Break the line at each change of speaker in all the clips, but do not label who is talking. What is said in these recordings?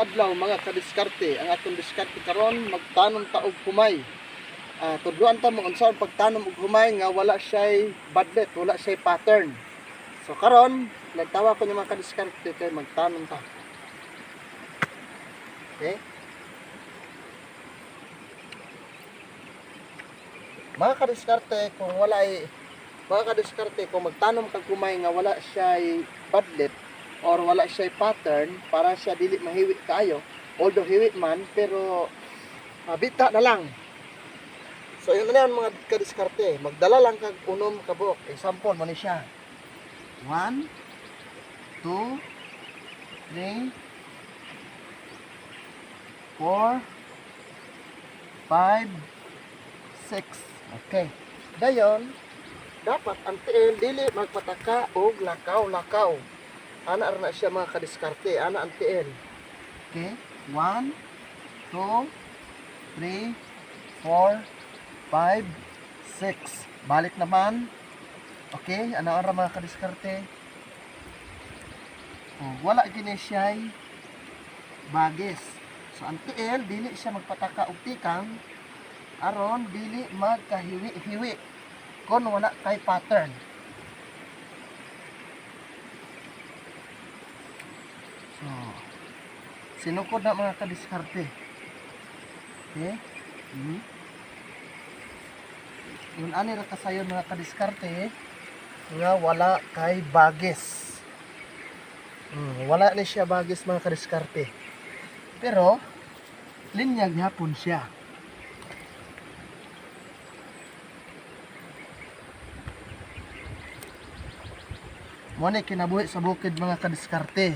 Maayong adlaw, mga kadiskarte. Ang atong diskarte karon, magtanom ta og humay. Tudloan ta mo unsa ang pagtanom og humay nga wala siya'y badlet, wala siya'y pattern. So karon, nagtawa ko ni mga kadiskarte kay magtanom ta. Okay? Mga kadiskarte, kung wala ay mga kadiskarte, kung magtanom kag humay nga wala siya'y badlet or wala siya'y pattern para siya dili mahiwi kaayo, although hiwi man, pero bita na lang. So yun na yan, mga kadiskarte, magdala lang kag unom ka buok. Example mo ni siya: 1, 2, 3, 4, 5, 6. Okay, dayon dapat ang tiil dili magpataka og lakaw-lakaw. Ana ra na siya, mga kadiskarte, ana ang tiil. Okay, 1, 2, 3, 4, 5, 6. Balik naman. Okay, ana ra, mga kadiskarte. Oh, wala gini siya bagis. So ang tiil dili siya magpataka og tikang aron dili magkahiwi-hiwi kung wala kay pattern. So, sinukod na, mga kadiskarte. Okay? Yun ani ra kasayon, mga kadiskarte, nga wala kay bagis. Wala ni siya bagis, mga kadiskarte. Pero linya gyapon siya. Mo ni kinabuhi sa bukid, mga kadiskarte.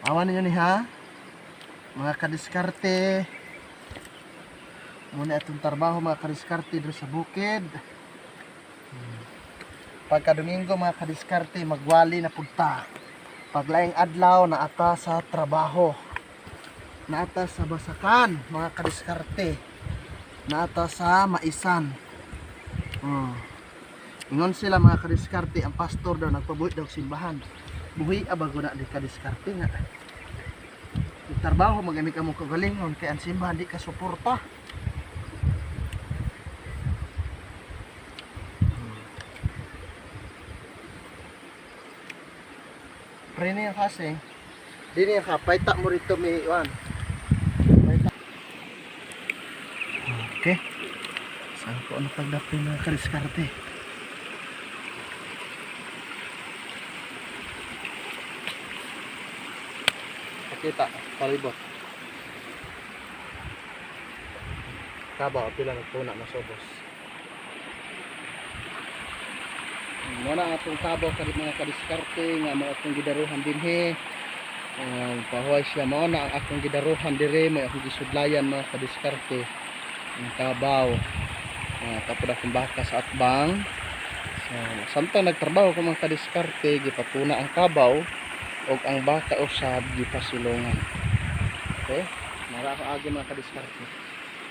Awan ninyo ni ha. Mga kadiskarte. Mo ni atong trabaho, mga kadiskarte, diri sa bukid. Pagka Domingo, mga kadiskarte, magwali na pud ta. Paglaing adlaw, naata sa trabaho. Naata sa basakan, mga kadiskarte. Naata sa maisan. Ingon sila, mga kadiskarte, ang pastor daw nagpabuhi daw simbahan. Buhi abago na di kadiskarte nga. Trabaho magami ka mo kagalingon kay ang simbahan di ka suporta. Pre niya kasi. Di niya ka, paita mo rito may iwan. Paita. Okay. Saan ko ano pagdapin, mga kadiskarte? Pakita, palibot. Kabaw, pila nagtuna masubos. Muna ang atong kabaw kadi, mga kadiskarte, nga mao atong gidaruhan dinhi. Pahuway siya, mao na ang akong gidaruhan dire, may akong gisudlayan, mga kadiskarte. Ang kabaw. Tapos akong baka sa atbang. So, samtang nagtrabaho ko, mga kadiskarte, gipatuna ang kabaw ug ang baka usab gipasilungan. Okay? Mara ako agi, mga kadiskarte.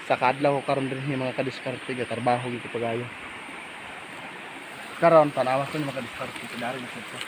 Sa kadlaw ko karon dinhi, mga kadiskarte, gatrabaho gid ko pagayo. Karon tanawa ko ni, mga kadiskarte, kidari na ko.